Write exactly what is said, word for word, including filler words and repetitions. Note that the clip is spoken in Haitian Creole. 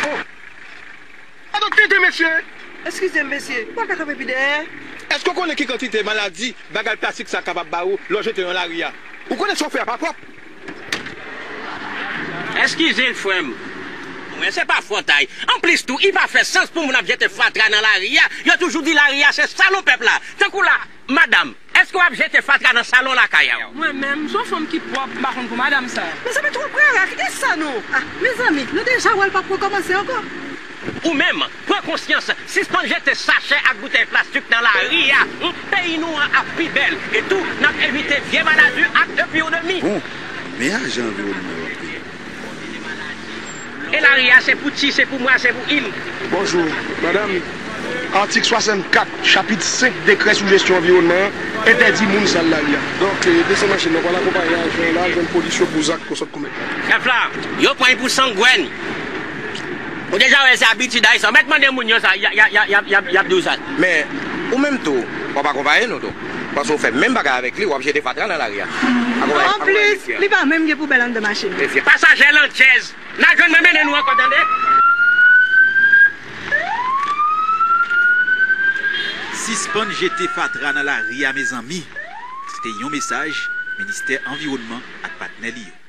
Oh! Adan tenten, mesye! Eskize m, mesye. Ou pa ka kanpe pi dèyè? Èske w konnen ki kantite maladi bagay plastik sa kapab ba ou lè w jete yo nan lari a? Ou konnen sa w fè a pa pwòp? Eskize l, frè m. Mwen, se pa fòt a y. Anplis tou, li pa fè sans pou moun ap jete fatra nan lari a. Yo toujou di lari a se salon pèp la. Tankou la, madanm, èske w ap jete fatra nan salon lakay a w? Mwen menm, m se yon fanm ki pwòp, m pa konn pou madanm sa. Mezanmi, twòp rara, kite sa non. Ah, mezanmi, nou deja wè l p ap rekòmanse ankò. Ou menm, pran konsyans, sispann jete sachè ak boutèy plastik nan lari a. Hum, peyi nou an ap pi bèl. E tou, n ap evite vye maladi ak epi w de mi. Bon, men ajan anviwònman yo ap peye. E lari a, se pou ti, se pou mwa, se pou il. Bonjou, madanm. Atik swasannkat, chapit senk dekrè sou jesyon anviwònman an entèdi moun sal lari a. Donk, eh, desann machin nan, w pral akonpaye ajan an la jwenn polis yo pou zak ke w sot komèt. Chèf la, yo pran l pou sangwen. Ou deja wè se abitid ayisyen. Mèt mande moun yo sa, y a, y a, y a, y a, y a, y ap di w sa. Men, ou menm tou, w ap akonpaye nou tou. Paske w fè menm bagay avèk li, w ap jete fatra nan lari a. Akonpaye, akonpaye mesye a. Anplis, li pa menm gen poubèl anndan machin. Mesye, pasaje landchèz, n a jwenn mwen mennen nou ankò, tande. Sispann jete fatra nan lari a, mezanmi. Se te yon mesaj Ministè Anviwònman ak patnè li yo.